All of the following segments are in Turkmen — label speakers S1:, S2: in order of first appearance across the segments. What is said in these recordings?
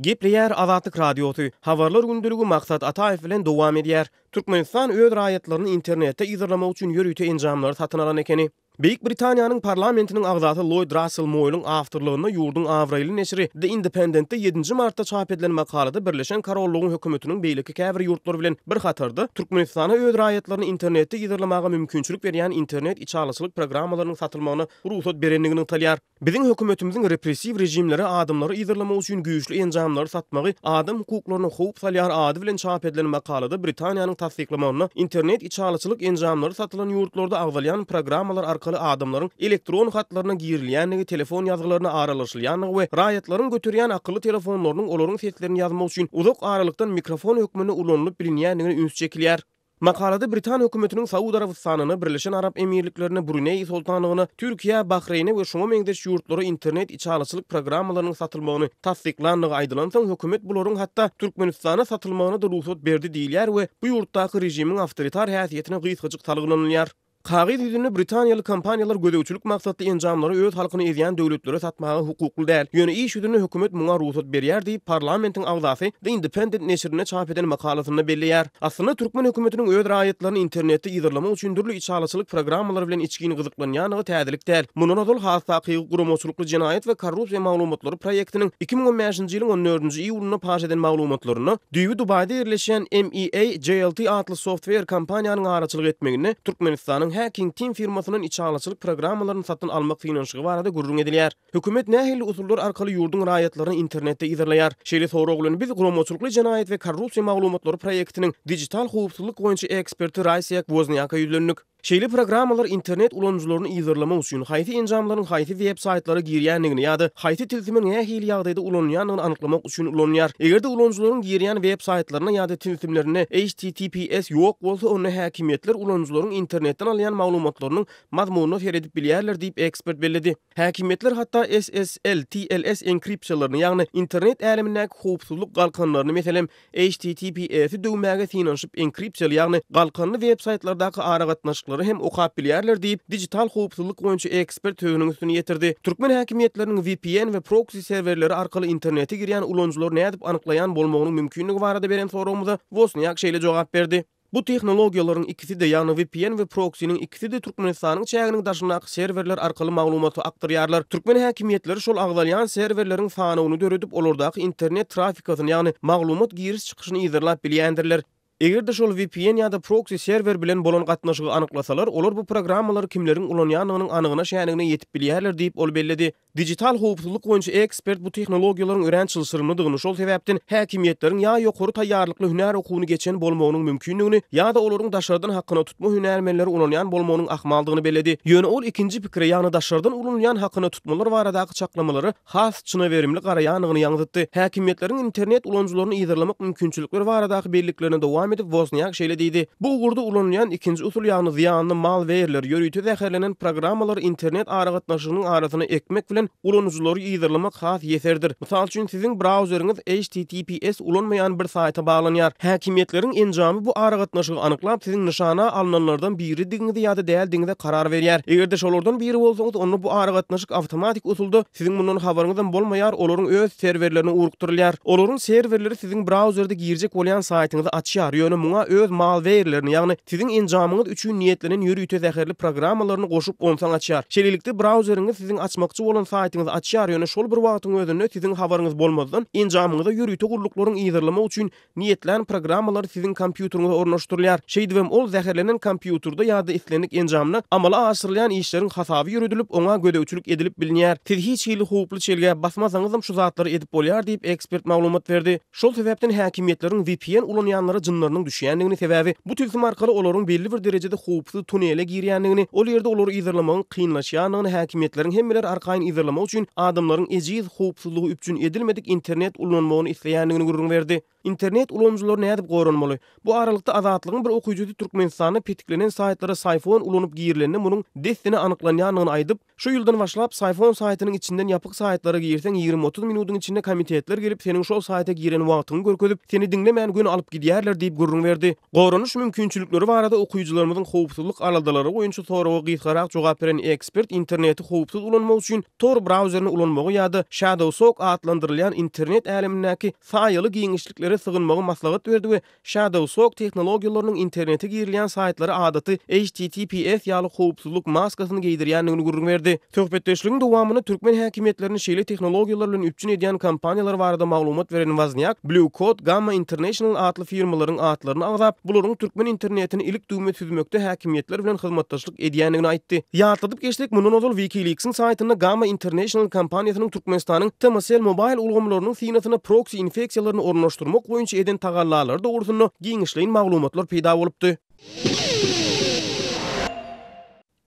S1: Gepleýär Azatlyk Radiosy, Habarlar gündeligi Maksat Ataýew bilen dowam edýär. Türkmenistan öz raýatlaryny internetde yzarlamak üçin ýörite enjamlary satyn alan ekeni. Beýik Britaniýanyň parlamentiniň agzasy Lloýd Rassel Moýlyň awtorlygynda ýurduň abraýly neşiri The Independent-de ýedinji martda çap edilen makalada Birleşen Korollygyň hökümetiniň beýleki käbir ýurtlar bilen bir hatarda Türkmenistana öz raýatlaryny internetde yzarlamaga mümkinçilik berýän internet içalyçylyk programmalarynyň satylmagyna rugsat berendigi nygtalýar. Biziň hökümetimiziň repressiw režimlere adamlary yzarlamak üçin güýçli enjamlary satmagy adam hukuklaryna howp salýar ady bilen çap edilen makalada Britaniýanyň tassyklamagynda internet içalyçylyk enjamlary satylan ýurtlarda agzalýan programmalar arkaly adamlaryň elektron hatlaryna girilýändigi, telefon ýazgylaryna aralaşylýandygy we raýatlaryň göterýän akylly telefonlarynyň olaryň seslerini ýazmak üçin uzak aralykdan mikrofon hökmünde ulanylyp bilinýändigine üns çekilýär. Makalada britan hökümetiniň Saud Arabystanyna, Birleşen Arap Emirliklerine, Bruneý Soltanlygyna, Türkiýä, Bahreýne we şuňa meňzeş ýurtlara internet içalyçylyk programmalarynyň satylmagyny tassyklandygy aýdylansoň, hökümet bularyň hatda Türkmenistana satylmagyna-da rugsat berdi diýilýär we bu ýurtdaky režimiň awtoritar häsiýetine gysgajyk salgylanylýar. Kagyz ýüzünde britaniýaly kompaniýalar gözegçilik maksatly enjamlary öz halkyny ezýän döwletlere satmaga hukukly däl. Ýöne iş ýüzünde hökümet muňa rugsat berýär diýip, parlamentiň agzasy The Independent neşirinde çap eden makalasynda belleýär. Aslynda türkmen hökümetiniň öz raýatlaryny internetde yzarlamak üçin dürli içalyçylyk programmalary bilen içgin gyzyklanýandygy täzelik däl. Mundan ozal has takygy guramaçylykly jenaýat we korrupsiýa maglumatlary proýektiniň 2015-nji ýylyň on dördünji iýulynda paş eden maglumatlarynda, Düýbi Dubaýda ýerleşýän MEA JLT atly software kompaniýanyň araçylyk etmeginde Türkmenistanyň Hacking Team firmasyndan içalyçylyk programmalaryny satyn almak synanyşygy barada gürrüň edilýär. Hökümet nähili usullar arkaly ýurduň raýatlaryny internetde yzarlaýar? Şeýle sorag bilen biz Guramaçylykly jenaýat we korrupsiýa maglumatlary proýektiniň dijital howpsuzlyk boýunça eksperti Raýsiýak Wozniaka ýüzlendik. Şeýle programmalar internet ulanyjylaryny yzarlamak üçin haýsy enjamlaryň haýsy web saýtlara girýändigini ýa-da haýsy tilsimiň nähili ýagdaýda ulanylýandygyny anyklamak üçin ulanylýar. Eger-de ulanyjylaryň girýän web saýtlarynda ýa-da tilsimlerinde HTTPS ýok bolsa, onda häkimiýetler ulanyjylaryň internetden alýan maglumatlarynyň mazmunyna seredip bilýärler diýip, ekspert belledi. Häkimiýetler hatda SSL, TLS enkripsiýalaryny, ýagny internet älemindäki howpsuzlyk galkanlaryny, meselem, HTTPS-i döwmäge synanyşyp enkripsiýaly, ýagny galkanly web-saýtlardaky aragatnaşyklary hem okap bilýärler diýip, dijital howpsuzlyk boýunça ekspert sözüniň üstüni ýetirdi. Türkmen häkimiýetleriniň VPN we proksi serwerleri arkaly internete girýän ulanyjylary nädip anyklaýan bolmagynyň mümkinligi barada beren soragymyza Wosniak şeýle jogap berdi. Bu tehnologiýalaryň ikisi-de, ýagny VPN we proksiniň ikisi-de Türkmenistanyň çäginiň daşyndaky serwerler arkaly maglumaty akdyrýarlar. Türkmen häkimiýetleri şol agzalýan serwerleriň sanawyny döredip, olardaky internet trafikasyny, ýagny maglumat giriş-çykyşyny yzarlap bilýändirler. Eger-de şol VPN ýa-da proksi serwer bilen bolan gatnaşygy anyklasalar, olar bu programmalary kimleriň ulanýandygynyň anygyna-şänigine ýetip bilýärler diýip, ol belledi. Dijital howpsuzlyk boýunça ekspert bu tehnologiýalaryň örän çylşyrymlydygyny, şol sebäpden häkimiýetleriň ýa ýokary taýýarlykly hünär okuwyny geçen bolmagynyň mümkindigini, ýa-da olaryň daşardan hakyna tutma hünärmenleri ulanýan bolmagynyň ahmaldygyny belledi. Ýöne ol ikinji pikire, ýagny daşardan ulanylýan hakyna tutmalar baradaky çaklamalara has çynaberimli garaýandygyny ýaňzytdy. Häkimiýetleriň internet ulanyjylaryny yzarlamak mümkinçilikleri baradaky belliklerini dowam edip, Wozniak şeýle diýdi, Bu ugurda ulanylýan ikinji usul, ýagny zyýanly malweýrler, ýörite zäherlenen programmalary internet aragatnaşygynyň arasyna ekmek bilen ulanyjylary yzarlamak has ýeserdir. Mysal üçin, siziň brauzeriňiz HTTPS ulanmaýan bir saýta baglanýar. Häkimiýetleriň enjamy bu aragatnaşygy anyklap, siziň nyşana alnanlardan biridigiňizi ýa-da däldigiňize karar berýär. Eger-de şolardan biri bolsaňyz, onda bu aragatnaşyk awtomatik usulda Siziň mundan habaryňyzam bolmaýar, olaryň öz serwerlerine ugrukdyrylýar. Olaryň serwerleri siziň brauzerde girjek bolýan saýtyňyzy açýar, ýöne muňa öz malweýrlerini, ýagny siziň enjamyňyz üçin niýetlenen ýörite zäherli programmalaryny goşup onsoň açýar. Şeýlelikde brauzeriňiz siziň açmakçy bolan saýtyňyzy açýar, ýöne şol bir wagtyň özünde siziň habaryňyz bolmazdan enjamyňyza ýörite gulluklaryň yzarlamak üçin Niýetlän programmalary siziň kompýuteriňize ornaşdyrylýar. Şeýdibem ol zäherlenen kompýuterde ýa-da islendik enjamda amala aşyrylýan işleriň hasaby ýöredilip, oňa gözegçilik edilip bilinýär. Siz hiç hili howply çelgä basmasaňyzam şu zatlary edip bolýar diýip, ekspert maglumat berdi. Şol sebäpden häkimiýetleriň vpn ulanýanlara jynlarynyň düşýändigini, sebäbi bu tilsim arkaly olaryň belli bir derejede howpsuz tunele girýändigini, ol ýerde olary yzarlamagyň kynlaşýandygyny, häkimiýetleriň hemmeleri arkaýyn yzarlamak üçin adamlaryň ejiz, howpsuzlygy üpjün edilmedik internet ulanmagyny isleýändigini gürrüň berdi. Internet ulanyjylary nädip goranmaly? Bu aralykda Azatlygyň bir okyjysy Türkmenistanda petiklenen saýtlara Syfon ulanyp girilende munuň dessine anyklanýandygyny aýdyp, Şu ýyldan başlap Syfon saýtynyň içinden ýapyk saýtlara girseň ýigrimi-otuz minudyň içinde komitetler gelip seniň şol saýta giren wagtyňy görkezip, seni diňlemän göni alyp gidýärler diýip gürrüň berdi. Goranyş mümkinçilikleri barada okyjylarymyzyň howpsuzlyk aladalary boýunça soraga gysgarak jogap beren ekspert interneti howpsuz ulanmak üçin Tor brauzerini ulanmagy ýa-da Shadowsock atlandyrylýan internet älemindäki saýaly giňişliklere sygynmagy maslahat berdi we Shadowsock tehnologiýalarynyň internete girilýän saýtlara adaty HTTPS ýaly howpsuzlyk maskasyny geýdirýändigini gürrüň berdi. Söhbetdeşligiň dowamynda türkmen häkimiýetlerini şeýle tehnologiýalar bilen üpjün edýän kompaniýalar barada maglumat beren Wozniak, Blue Coat, Gamma International atly firmalaryň atlaryny agzap, bularyň türkmen internetini ilik-düwme süzmekde häkimiýetler bilen hyzmatdaşlyk edýändigini aýtdy. Ýatladyp geçsek, mundan ozal WikiLeaks-iň saýtynda Gamma International kompaniýasynyň Türkmenistanyň TMCell Mobile ulgamlarynyň synasyna proksi infeksiýalaryny ornaşdyrmak boýunça eden tagallalary dogrusynda giňişleýin maglumatlar peýda bolupdy.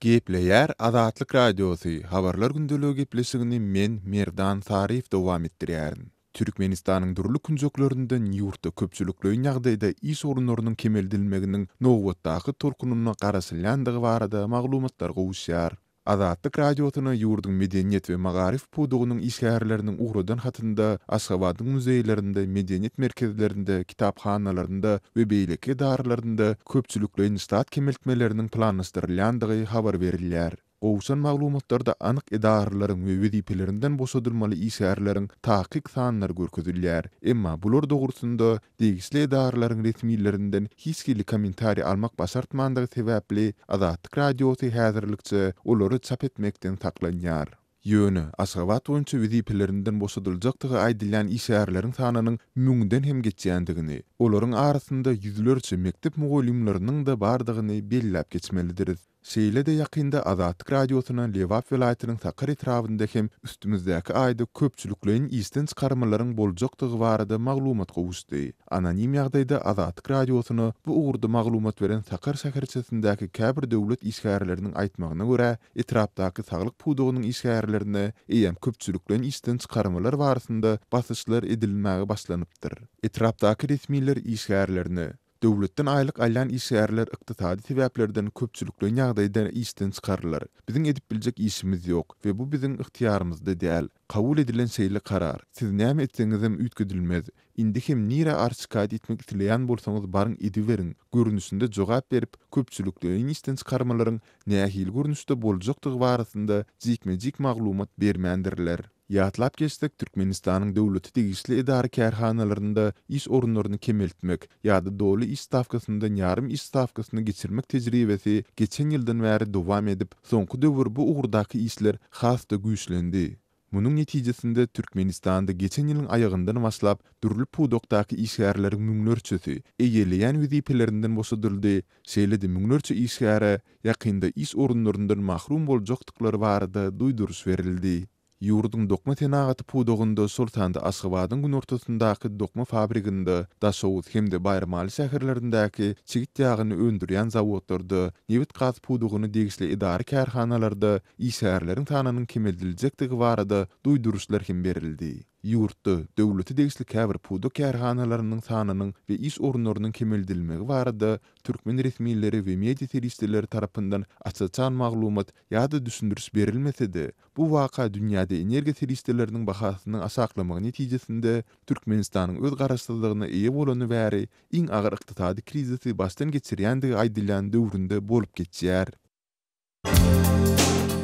S2: Gepleýär Azatlyk Radiosy, Habarlar gündeligi gepleşigini men, Merdan Saryýew dowam etdirýärin. Türkmenistanyň dürli künjeklerinden ýurtda köpçülikleýin ýagdaýda iş orunlarynyň kemeldilmeginiň nobatdaky tolkunyna garaşylýandygy barada maglumatlar gowuşýar. Azatlyk Radiosyna ýurduň medeniýet we magaryf pudagynyň işgärleriniň ugradan hatynda Aşgabadyň muzeýlerinde, medeniýet merkezlerinde, kitaphanalarynda we beýleki edaralarynda köpçülikleýin ştat kemeltmeleriniň planlaşdyrylýandygy habar berilýär. Gowşan maglumatlarda anyk edaralaryň we wezipelerinden boşadylmaly işgärleriň takyk sanlary görkezilýär. Emma bular dogrusynda degişli edaralaryň resmilerinden hiç hili kommentariý almak başartmandygy sebäpli, Azatlyk Radiosy häzirlikçe olary çap etmekden saklanýar. Ýöne, Aşgabat boýunça wezipelerinden boşadyljakdygy aýdylýan işgärleriň sanynyň müňden hem geçýändigini, olaryň arasynda ýüzlerçe mekdep mugallymlarynyň-da bardygyny belläp geçmelidiris. Şeýle-de ýakynda Azatlyk Radiosyna Lebap welaýatynyň Sakar etrabynda hem üstümizdäki aýda köpçülikleýin işden çykarmalaryň boljakdygy barada maglumat gowuşdy. Anonim ýagdaýda Azatlyk Radiosyna bu ugurda maglumat beren Sakar şäherçesindäki käbir döwlet işgärleriniň aýtmagyna görä, etrapdaky saglyk pudagynyň işgärlerine eýýäm köpçülikleýin işden çykarmalar barasynda basyşlar edilmäge başlanypdyr. Etrapdaky resmiler işgärlerine, Döwletden aýlyk alýan işgärler ykdysady sebäplerden köpçülikleýin ýagdaýda işden çykarylar. Biziň edip biljek işimiz ýok we bu biziň ygtyýarymyzda däl. Kabul edilen şeýle karar. Siz näme etseňizem üýtgedilmez. Indi hem nirä arz-şikaýat etmek isleýän bolsaňyz baryň ediberiň görnüşinde jogap berip, köpçülikleýin işden çykarmalaryň nähili görnüşde boljakdygy barasynda jikme-jik maglumat bermändirler. Ýatlap geçsek, Türkmenistanyň döwlete degişli edara-kärhanalarynda iş orunlaryny kemeltmek ýa-da doly iş stawkasyndan ýarym iş stawkasyna geçirmek tejribesi geçen ýyldan bäri dowam edip, soňky döwür bu ugurdaky işler has-da güýçlendi. Munuň netijesinde, Türkmenistanda geçen ýylyň aýagyndan başlap dürli pudakdaky işgärleriň müňlerçesi eýeleýän wezipelerinden boşadyldy, şeýle-de müňlerçe işgäre ýakynda iş orunlaryndan mahrum boljakdyklary barada duýduryş berildi. Ýurduň dokma senagaty pudagynda, şol sanda Aşgabadyň günortasyndaky dokma fabriginde, Daşoguz hem-de Baýramaly şäherlerindäki çigit ýagyny öndürýän zawodlarda, nebit-gaz pudagyna degişli edara-kärhanalarda işgärleriň sanynyň kemeldiljekdigi barada duýduryşlar hem berildi. Ýurtda döwlete degişli käbir pudak kärhanalarynyň sanynyň we iş orunlarynyň kemeldilmegi barada türkmen resmileri we media serişdeleri tarapyndan aç-açan maglumat ýa-da düşündiriş berilmese-de, bu waka dünýäde energiýa serişdeleriniň bahasynyň aşaklamagy netijesinde Türkmenistanyň öz garaşsyzlygyna eýe bolany bäri iň agyr ykdysady krizisi başdan geçirýändigi aýdylýan döwründe bolup geçýär.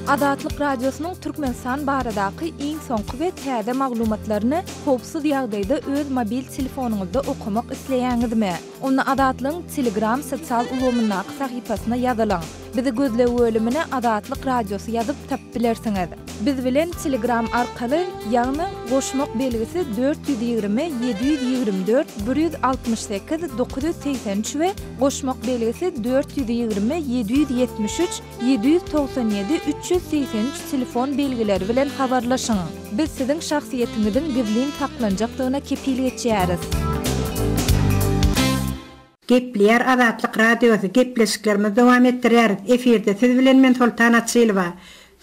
S3: Azatlyk Radiosynyň Türkmenistan baradaky iň soňky we täze maglumatlaryny howpsuz ýagdaýda öz mobil telefonyňyzda okamak isleýäňizmi? Onda Azatlygyň Telegram sosial ulgamyndaky sahypasyna ýazylyň. Bizi gözleg bölümine Azatlyk Radiosy ýazyp tapyp bilersiňiz. Biz bilen Telegram arkaly, ýagny goşmak belgisi 420 724 168 983 we goşmak belgisi 420 773 797 383 telefon belgileri bilen habarlaşyň. Biz siziň şahsyýetiňiziň gizlin saklanjakdygyna kepil geçýäris.
S4: Gepleýär Azatlyk Radiosy, gepleşiklerimizi dowam etdirýäris. Efirde siz bilen men Soltan Açylowa.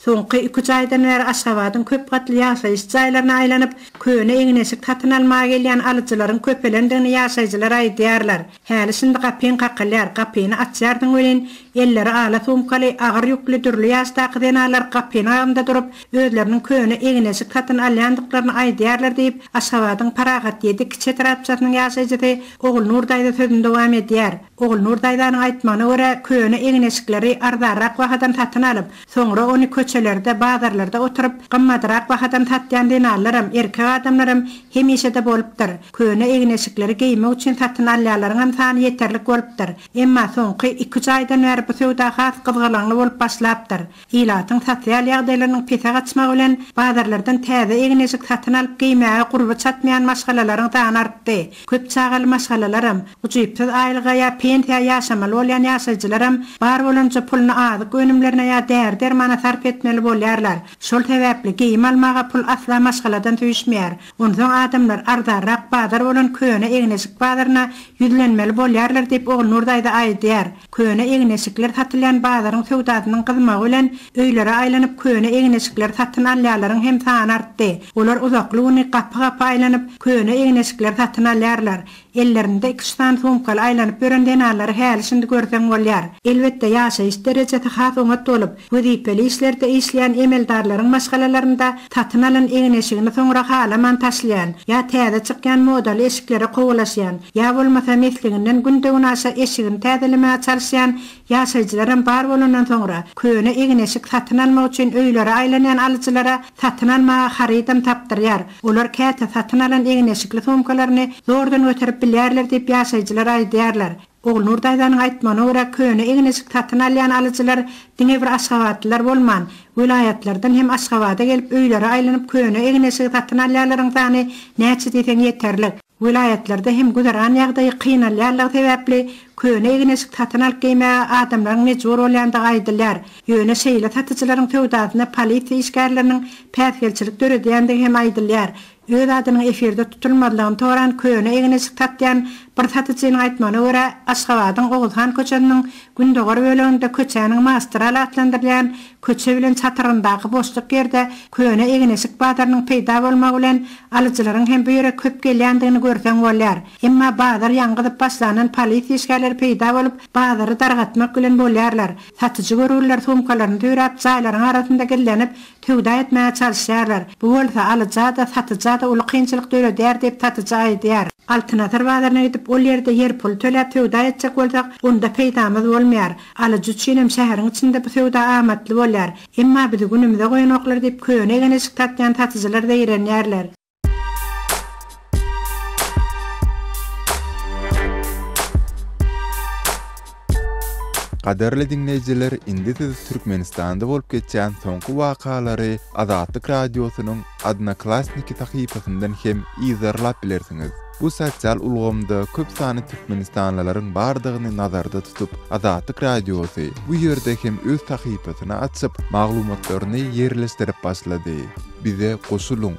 S4: Soňky iküç aýdan bäri Aşgabadyň köp gatly ýaşaýyş jaýlaryna aýlanyp, köne egin-eşik satyn almaga gelýän alyjylaryň köpelendigini ýaşaýjylar aýdýarlar. Häli-şindi gapyň kakylýar, gapyny açýarsyň welin, elleri ala sumkaly, agyr ýükli dürli ýaşdaky zenanlar gapynyň agzynda durup, özleriniň köne egin-eşik satyn alýandyklaryny aýdýarlar diýip, Aşgabadyň Parahat ýedi kiçi etrapçasynyň ýaşaýjysy Ogulnur daýza sözüni dowam edýär. Ogulnur daýzanyň aýtmagyna görä, köne egin-eşikleri arzanrak bahadan satyn alyp, soňra ony köçelerde, bazarlarda oturyp, gymmadrak bahadan satýan zenanlaram, erkek adamlaram hemişe-de bolupdyr. Köne egin-eşikleri geýmek üçin satyn alýanlaryňam sany ýeterlik bolupdyr. Emma soňky iküç aýdan bäri bu söwda has gyzgalaňly bolup başlapdyr. Ilatyň sosial ýagdaýlarynyň pese gaçmagy bilen, bazarlardan täze egin-eşik satyn alyp geýmäge gurby çatmaýan maşgalalaryň sany artdy. Köp çagaly maşgalalaram, ujypsyz aýlyga ýa pensiýa ýaşamaly bolýan ýaşaýjylaram bar bolanja puluny azyk önümlerine ýa däri-dermana sarp etmeli bolýarlar. Şol sebäpli geýim almaga pul asla maşgaladan süýşmeýär. Onsoň adamlar arzanrak bazar bolan köne egin-eşik bazaryna ýüzlenmeli bolýarlar diýip Ogulnur daýza aýdýar. Köne egin-eşikler satylýan bazaryň söwdasynyň gyzmagy bilen, öýlere aýlanyp köne egin-eşikleri satyn alýanlaryň hem sany artdy. Olar uzakly güni gapy-gapy aýlanyp, köne egin-eşikleri satyn alýarlar. Ellerinde iküç sany sumkaly aýlanyp ýören zenanlary häli-şindi görseň bolýar. Elbetde, ýaşaýyş derejesi has oňat bolup, wezipeli işlerde işleýän emeldarlaryň maşgalalarynda satyn alan egin-eşigini soňra halaman taşlaýan, ýa täze çykýan modaly eşiklere kowalaşýan, ýa bolmasa mesliginden günde-günaşa eşigini täzelemäge çalyşýan ýaşaýjylaram bar bolandan soňra, köne egin-eşik satyn almak üçin öýlere aýlanýan alyjylara satyn almaga harydam tapdyrýar. Olar käte satyn alan egin-eşikli sumkalaryny zordan göterip bilýärler diýip ýaşaýjylar aýdýarlar. Ogulnur daýzanyň aýtmagyna görä, köne egin-eşik satyn alýan alyjylar diňe bir aşgabatlylar bolman, welaýatlardan hem Aşgabada gelip öýlere aýlanyp köne egin-eşigi satyn alýanlaryň sany näçe diýseň ýeterlik. Welaýatlarda hem güzeran ýagdaýy kynalýanlygy sebäpli köne egin-eşik satyn alyp geýmäge adamlaryň mejbur bolýandygy aýdylýar. Ýöne şeýle satyjylaryň söwdasyna polisiýa işgärleriniň päsgelçilik döredýändigi hem aýdylýar. Öz adynyň efirde tutulmazlygyny soran köne egin-eşik satýan bir satyjynyň aýtmagyna görä, Aşgabadyň Oguzhan köçesiniň gündogar böleginde köçäniň Magistral atlandyrylýan köçe bilen çatrygyndaky boşluk ýerde köne egin-eşik bazarynyň peýda bolmagy bilen alyjylaryň hem bu ýere köp gelýändigini görseň bolýar. Emma bazar ýaňy gyzyp başlandan polisiýa işgärleri peýda bolup, bazary dargatmak bilen bolýarlar. Satyjy görgüliler sumkalaryny süýräp, jaýlaryň arasynda gizlenip, söwda etmäge çalyşýarlar. Bu bolsa alyja-da, satyja-da uly kynçylyk döredýär diýip, satyjy aýdýar. Altyn asyr bazaryna gidip, ol ýerde ýer puly töläp söwda etjek bolsak, onda peýdamyz bolmaýar. Alyjy üçinem şäheriň içinde bu söwda amatly bolýar. Emma bizi günümize goýanoklar diýip, köne egin-eşik satýan satyjylar zeýrenýärler.
S2: Gadyrly diňleýjiler, indi siz Türkmenistanda bolup geçýän soňky wakalary Azatlyk Radiosynyň Odnoklassniki sahypasyndan hem yzarlap bilersiňiz. Bu sosial ulgamda köp sanly türkmenistanlylaryň bardygyny nazarda tutup, Azatlyk Radiosy bu ýerde hem öz sahypasyny açyp, maglumatlaryny ýerleşdirip başlady. Bize goşulyň!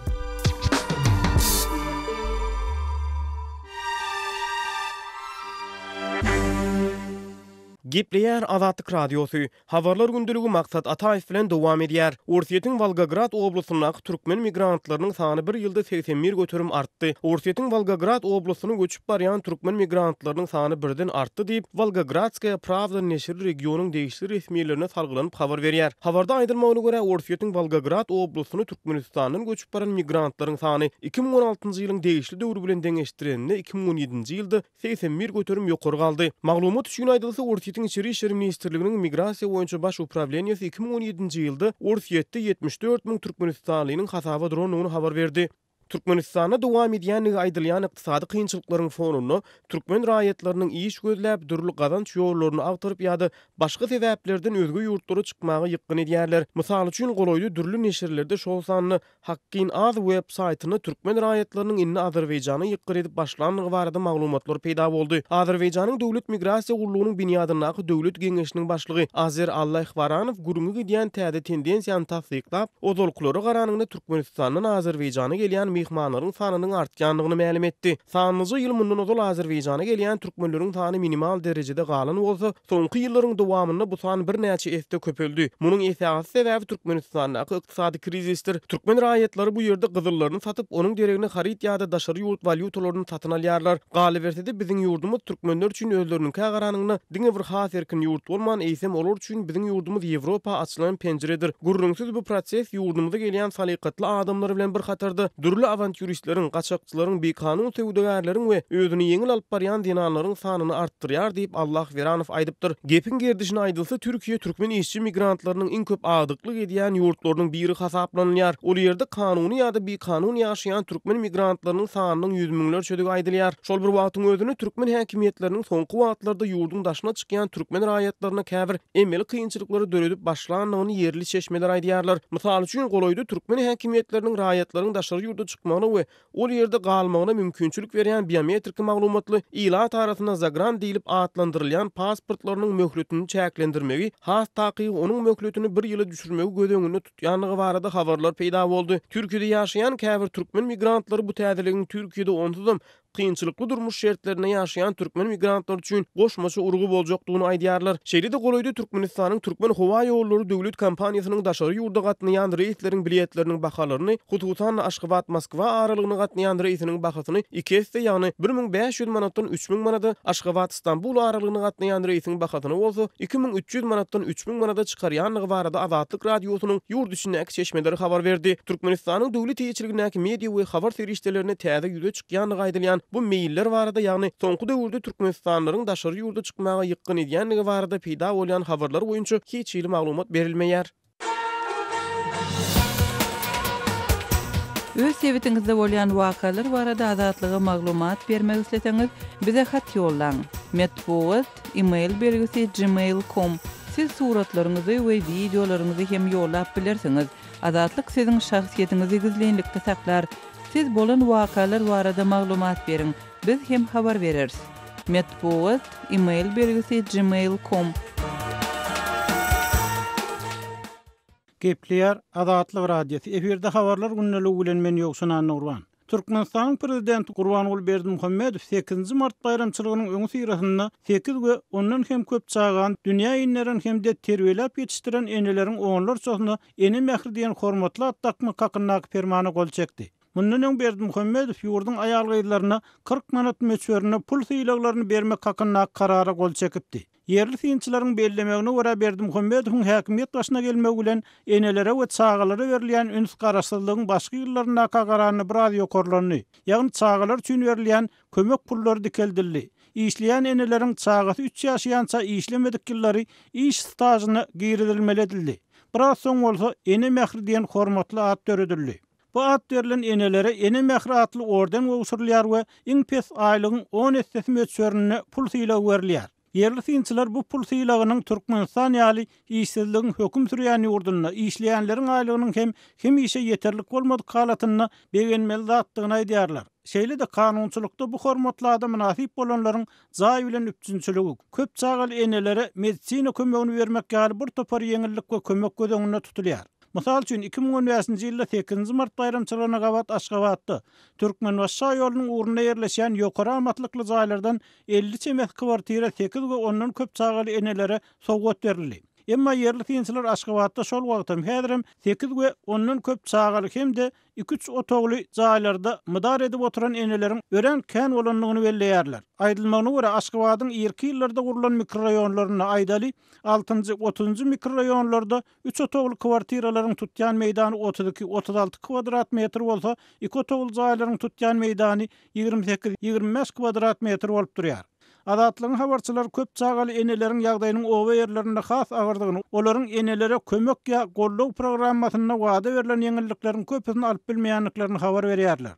S1: Gepleýär Azatlyk Radiosy, Habarlar gündeligi Maksat Ataýew bilen dowam edýär. Orsýetiň Wolgograd oblastyndaky türkmen migrantlarynyň sany bir ýylda 81% artdy. Orsýetiň Wolgograd oblastyna göçüp barýan türkmen migrantlarynyň sany birden artdy diýip, Wolgogradskaýa prawda neşiri regionyň degişli resmilerine salgylanyp habar berýär. Habarda aýdylmagyna görä, Orsýetiň Wolgograd oblastyna Türkmenistandan göçüp baran migrantlaryň sany 2016-njy ýylyň degişli döwri bilen deňeşdireninde 2017-nji ýylda 81% ýokary galdy. Maglumat üçin aýdylsa, Orsýetiň Içeri işler ministrliginiň Migrasiýa boýunça baş uprawleniýesi 2017-nji ýylda Orsýetde 74 müň türkmenistanlynyň hasaba durandygyny habar berdi. Türkmenistanda dowam edýändigi aýdylýan ykdysady kynçylyklaryň fonunda, türkmen raýatlarynyň iş gözläp, dürli gazanç ýollaryny agtaryp ýa-da başga sebäplerden özge ýurtlara çykmaga ýykgyn edýärler. Mysal üçin, golaýda dürli neşirlerde, şol sanda Hakgyn Az web saýtynda türkmen raýatlarynyň indi Azerbaýjana ýykgyr edip başlandygy barada maglumatlar peýda boldy. Azerbaýjanyň Döwlet migrasiýa gullugynyň binýadyndaky Döwlet geňeşiniň başlygy Azer Allaýhbaranow gürrüňi gidýän täze tendensiýany tassyklap, ozalkylara garanyňda Türkmenistandan Azerbaýjana gelýän. myhmanlaryň sanynyň artýandygyny mälim etdi. Sanlyja ýyl mundan ozal Azerbaýjana gelýän türkmenleriň sany minimal derejede galan bolsa, soňky ýyllaryň dowamynda bu san birnäçe esse köpeldi. Munuň esasy sebäbi Türkmenistandaky ykdysady krizisdir. Türkmen raýatlary bu ýerde gyzyllaryny satyp, onuň deregine haryt ýa-da daşary ýurt walýutalaryny satyn alýarlar. Galyberse-de, biziň ýurdumyz türkmenler üçin özleriniňkä garanyňda diňe bir has erkin ýurt bolman, eýsem olar üçin biziň ýurdumyz Ýewropa açylan penjiredir. Gürrüňsiz bu proses ýurdumyza gelýän salykatly adamlar bilen bir hatarda dürli awantýuristleriň, gaçakçylaryň, bikanun söwdagärleriň we özüni ýeňil alyp barýan zenanlaryň sanyny artdyrýar diýip Allahweranow aýdypdyr. Gepiň gerdişine aýdylsa, Türkiýe türkmen işçi migrantlarynyň iň köp agdyklyk edýän ýurtlarynyň biri hasaplanylýar. Ol ýerde kanuny ýa-da bikanun ýaşaýan türkmen migrantlarynyň sanynyň ýüz müňlerçedigi aýdylýar. Şol bir wagtyň özünde türkmen häkimiýetleriniň soňky wagtlarda ýurduň daşyna çykýan türkmen raýatlaryna käbir emeli kynçylyklary döredip başlandygyny ýerli çeşmeler aýdýarlar. Mysal üçin, golaýda türkmen häkimiýetleriniň raýatlaryň daşary ýurda çykmagyna we ol ýerde galmagyna mümkinçilik berýän biometrik maglumatly, ilat arasynda zagran diýlip atlandyrylýan pasportlarynyň möhletini çäklendirmegi, has takygy onuň möhletini bir ýyla düşürmegi göz öňünde tutýandygy barada habarlar peýda boldy. Türkiýede ýaşaýan käbir türkmen migrantlary bu täzeligiň Türkiýede onsuzam kynçylykly durmuş şertlerinde ýaşaýan türkmen migrantlary üçin goşmaça urgy boljakdygyny aýdýarlar. Şeýle-de golaýda Türkmenistanyň Türkmenhowaýollary döwlet kompaniýasynyň daşary ýurda gatnaýan reýsleriň biletleriniň bahalaryny, hususan-da Aşgabat-Moskwa aralygyna gatnaýan reýsiniň bahasyny iki esse, ýagny 1500 manatdan 3000 manada, Aşgabat-Stambul aralygyna gatnaýan reýsiň bahasyny bolsa 2300 manatdan 3000 manada çykarýandygy barada Azatlyk Radiosynyň ýurt içindäki çeşmeleri habar berdi. Türkmenistanyň döwlet eýeçiligindäki media we habar serişdelerinde täze ýüze çykýandygy aýdylýan bu meýiller barada, ýagny soňky döwürde türkmenistanlylaryň daşary ýurda çykmaga ýykgyn edýändigi barada peýda bolýan habarlar boýunça hiç hili maglumat berilmeýär.
S5: Öz sebitiňizde bolýan wakalar barada Azatlyga maglumat bermek isleseňiz, bize hat ýollaň. Metbugat, e-mail belgisi gmail com. Siz suratlaryňyzy we wideolaryňyzy hem ýollap bilersiňiz. Azatlyk siziň şahsyýetiňizi gizlinlikde saklar. Siz bolan wakalar barada maglumat beriň, biz hem habar bereris. Metbugat, e-mail belgisi gmail com.
S6: Gepleýär Azatlyk Radiosy, efirde Habarlar gündeligi bilen men Ýowşan Annagurban. Türkmenistanyň Prezidenti Gurbanguly Berdimuhamedow sekizinji mart baýramçylygynyň öňüsyrasynda sekiz we ondan hem köp çagany dünýä inderen hem-de terbiýeläp ýetişdiren eneleriň onlarçasyna Ene mähri diýen hormatly at dakmak hakyndaky permana gol çekdi. Mundan öň Berdimuhamedow ýurduň aýal-gyzlaryna 40 manat möçberinde pul sylaglaryny bermek hakyndaky karara gol çekipdi. Ýerli synçylaryň bellemegine görä, Berdimuhamedowyň häkimiýet başyna gelmegi bilen enelere we çagalara berilýän üns garaşsyzlygyň başky ýyllaryndaka garanda biraz ýokarlandy. Ýagny çagalar üçin berilýän kömek pullary dikeldildi. Işleýän eneleriň çagasy üç ýaşaýança işlemedik ýyllary iş stažyna girizilmeli edildi. Biraz soň bolsa Ene mähri diýen hormatly at döredildi. Bu at berlen enelere Ene mähri atly orden gowşurylýar we iň pes aýlygyň on essesi möçberinde pul sylagy berilýär. Ýerli synçylar bu pul sylagynyň Türkmenistan ýaly işsizligiň höküm sürýän ýurdunda, işleýänleriň aýlygynyň hem hemişe ýeterlik bolmadyk halatynda begenmeli zatdygyny aýdýarlar. Şeýle-de kanunçylykda bu hormatly ada mynasyp bolanlaryň jaý bilen üpjünçiligi, köp çagaly enelere medisina kömegini bermek ýaly bir topar ýeňillik we kömek göz öňünde tutulýar. Mysal üçin, 2015-nji ýylda sekizinji mart baýramçylygyna gabat Aşgabatda, Türkmenbaşy şaýolunyň ugrunda ýerleşýän ýokary amatlykly jaýlardan 50 çemesi kwartira sekiz we ondan köp çagaly enelere sowgat berildi. Emma ýerli synçylar Aşgabatda şol wagtam, häzirem sekiz we ondan köp çagaly hem-de iki-üç otagly jaýlarda mydar edip oturan eneleriň örän kän bolandygyny belleýärler. Aýdylmagyna görä, Aşgabadyň irki ýyllarda gurlan mikroraýonlarynda, aýdaly, altynjy, otuzynjy mikroraýonlarda üç otagly kwartiralaryň tutýan meýdany 32, 36 kwadrat metr bolsa, iki otagly jaýlaryň tutýan meýdany 28, 25 kwadrat metr bolup durýar. Azatlygyň habarçylary köp çagaly eneleriň ýagdaýynyň oba ýerlerinde has agyrdygyny, olaryň enelere kömek ýa goldaw programmasynda wada berlen ýeňillikleriň köpüsini alyp bilmeýändiklerini habar berýärler.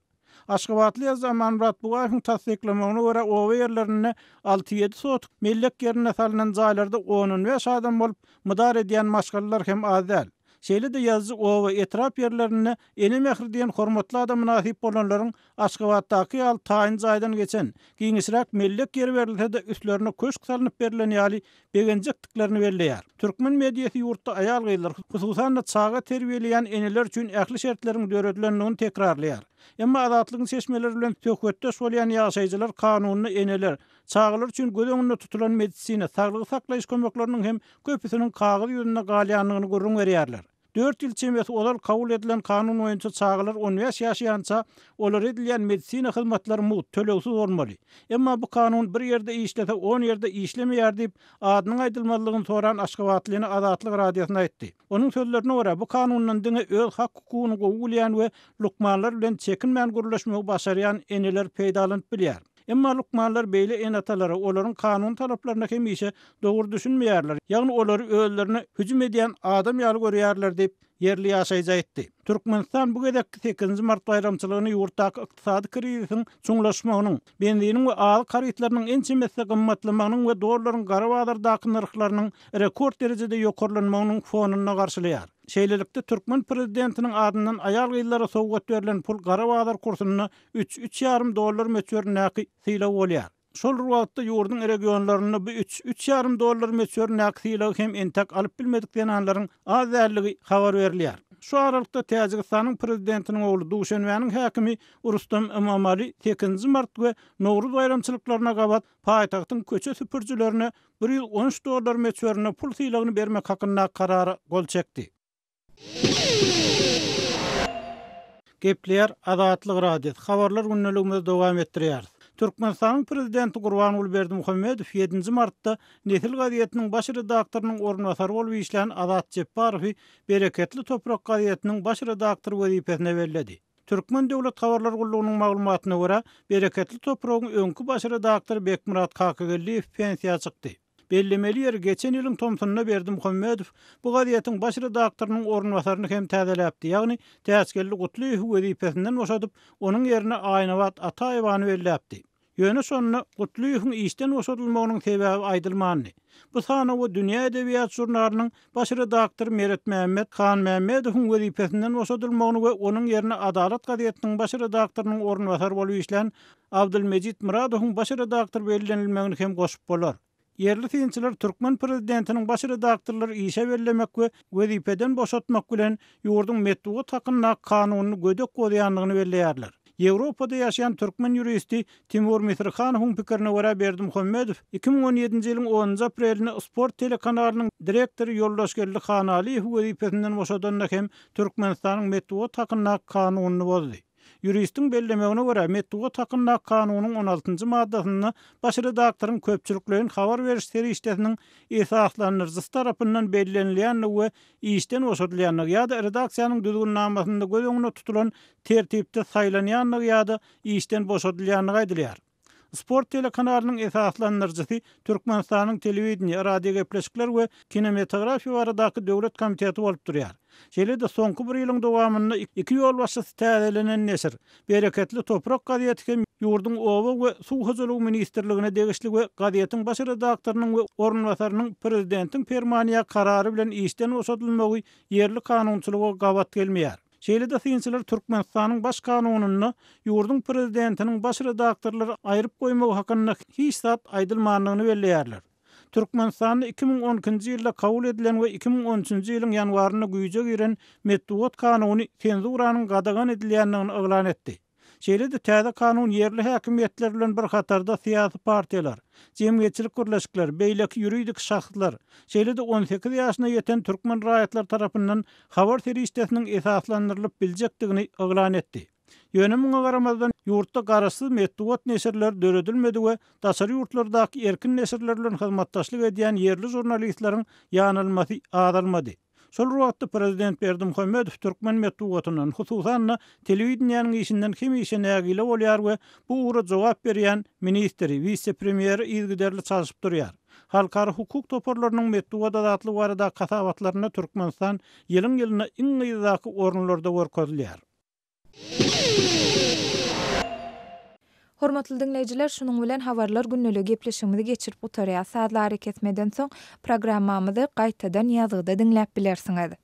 S6: Aşgabatly ýazyjy Amanmyrat Bugaýewiň tassyklamagyna görä, oba ýerlerinde alty-ýedi sotuk mellek ýerinde salnan jaýlarda on-on bäş adam bolup, mydar edýän maşgalalar hem az däl. Şeýle-de ýazyjy oba, etrap ýerlerinde Ene mähri diýen hormatly ada mynasyp bolanlaryň Aşgabatdaky ýaly taýyn jaýdan geçen, giňişräk mellek ýeri berilse-de üstlerine köşk salnyp berlen ýaly begenjekdiklerini belleýär. Türkmen mediasy ýurtda aýal-gyzlar, hususan-da çaga terbiýeleýän eneler üçin ähli şertleriň döredilendigini tekrarlaýar. Emma Azatlygyň çeşmeleri bilen söhbetdeş bolýan ýaşaýjylar kanunda eneler, çagalar üçin göz öňünde tutulan medisina, saglygy saklaýyş kömekleriniň hem köpüsiniň kagyz ýüzünde galýandygyny gürrüň berýärler. Dört ýyl çemesi ozal kabul edilen kanun boýunça çagalar on bäş ýaşaýança olara edilýän medisina hyzmatlary mugt, tölegsiz bolmaly. Emma bu kanun bir ýerde işlese, on ýerde işlemeýär diýip, adynyň aýdylmazlygyny soran aşgabatlyny Azatlyk Radiosyna aýtdy. Onuň sözlerine görä, bu kanundan diňe öz hak-hukugyny gowy bilýän we lukmanlar bilen çekinmän gürleşmegi başarýan eneler peýdalanyp bilýär. Emma lukmanlar beýle ene-atalara, olaryň kanuny talaplaryna hemişe dogry düşünmeýärler, ýagny olary özlerine hüjüm edýän adam ýaly görýärler diýip, ýerli ýaşaýjy aýtdy. Türkmenistan bu gezekki sekizinji mart baýramçylygyny ýurtdaky ykdysady krizisiň çuňlaşmagynyň, benziniň we azyk harytlarynyň ençeme esse gymmatlamagynyň we dollaryň gara bazardaky nyrhlarynyň rekord derejede ýokarlanmagynyň fonunda garşylaýar. Şeýlelikde, türkmen prezidentiniň adyndan aýal-gyzlara sowgat berlen pul gara bazar kursunda üç, üç ýarym dollar möçberindäki sylag bolýar. Şol bir wagtda, ýurduň regionlarynda bu üç, üç ýarym dollar möçberindäki sylagy hem entek alyp bilmedik zenanlaryň az däldigi habar berilýär. Şu aralykda, Täjigistanyň prezidentiniň ogly, Duşenbäniň häkimi Rustam Emomali sekizinji mart we Nowruz baýramçylyklaryna gabat paýtagtyň köçe süpürijilerine 113 dollar möçberinde pul sylagyny bermek hakyndaky karara gol çekdi. Gepleýär Azatlyk Radiosy, Habarlar gündeligimizi dowam etdirýäris. Türkmenistanyň Prezidenti Gurbanguly Berdimuhamedow ýedinji martda Nesil gazetiniň baş redaktorynyň orunbasary bolup işlän Azat Jepbarowy Bereketli toprak gazetiniň baş redaktory wezipesine belledi. Türkmen döwlet habarlar gullugynyň maglumatyna görä, Bereketli topragyň öňki baş redaktory Bekmyrat Kakageldiýew pensiýa çykdy. Bellemeli ýeri, geçen ýylyň tomsunda Berdimuhamedow bu gazetiň baş redaktorynyň orunbasaryny hem täzeläpdi, ýagny Täçgeldi Gutlyýewi wezipesinden boşadyp, onuň ýerine Aýnabat Ataýewany belläpdi. Ýöne şonda Gutlyýewiň işden boşadylmagynyň sebäbi aýdylmandy. Bu sanawa Dünýä edebiýat žurnalynyň baş redaktory Meretmämmet Hanmämmedowyň wezipesinden boşadylmagyny we onuň ýerine Adalat gazetiniň baş redaktorynyň orunbasary bolup işlän Abdylmejit Myradowyň baş redaktor bellenilmegini hem goşup bolar. Ýerli synçylar türkmen prezidentiniň baş redaktorlary işe bellemek we wezipeden boşatmak bilen ýurduň metbugat hakyndaky kanunyny gödek bozýandygyny belleýärler. Ýewropada ýaşaýan türkmen ýuristi Timur Misrihanowyň pikirine görä Berdimuhamedow 2017-nji ýylyň onunjy aprelinde Sport telekanalynyň direktory Ýoldaşgeldi Hanalyýewi wezipesinden boşadanda hem Türkmenistanyň metbugat hakyndaky kanunyny bozdy. Ýuristiň bellemegine görä, Metbugat hakyndaky kanunyň on altynjy maddasynda baş redaktoryň köpçülikleýin habar beriş serişdesiniň esaslandyryjysy tarapyndan bellenilýändigi we işden boşadylýandygy ýa-da redaksiýanyň düzgünnamasynda göz öňünde tutulan tertipde saýlanýandygy ýa-da işden boşadylýandygy aýdylýar. Sport telekanalynyň esaslandyryjysy Türkmenistanyň Telewideniýe, radiogepleşikler we kinematografiýa baradaky döwlet komiteti bolup durýar. Şeýle-de soňky bir ýylyň dowamynda iki ýolbaşçysy täzelenen neşir, Bereketli toprak gazeti hem ýurduň Oba we suw hojalygy ministrligine degişli we gazetiň baş redaktorynyň we orunbasarynyň prezidentiň permany ýa karary bilen işden boşadylmagy ýerli kanunçylyga gabat gelmeýär. Şeýle-de synçylar Türkmenistanyň Baş kanunynda ýurduň prezidentiniň baş redaktorlary aýryp goýmagy hakynda hiç zat aýdylmandygyny belleýärler. Türkmenistanda 2012-nji ýylda kabul edilen we 2013-nji ýylyň ýanwarynda güýje giren Metbugat kanuny senzuranyň gadagan edilýändigini yglan etdi. Şeýle-de täze kanun ýerli häkimiýetler bilen bir hatarda syýasy partiýalar, jemgyýetçilik birleşikleri, beýleki ýuridik şahslar, şeýle-de 18 ýaşyna ýeten türkmen raýatlary tarapyndan habar serişdesiniň esaslandyrylyp biljekdigini yglan etdi. Ýöne muňa garamazdan, ýurtda garaşsyz metbugat neşirleri döredilmedi we daşary ýurtlardaky erkin neşirler bilen hyzmatdaşlyk edýän ýerli žurnalistleriň ýanalmasy azalmady. Şol bir wagtda, prezident Berdimuhamedow türkmen metbugatyndan, hususan-da, telewideniýäniň işinden hemişe nägile bolýar we bu ugra jogap berýän ministri, wise-premýeri yzygiderli çalşyp durýar. Halkara hukuk toparlarynyň metbugat azatlygy baradaky hasabatlarynda Türkmenistan ýylyň-ýylyna iň yzdaky orunlarda görkezilýär.
S3: Hormatly diňleýjiler, şunuň bilen Habarlar gündeligi gepleşigimizi geçirip gutarýas. Sazly arakesmeden soň programmamyzy gaýtadan ýazgyda diňläp bilersiňiz.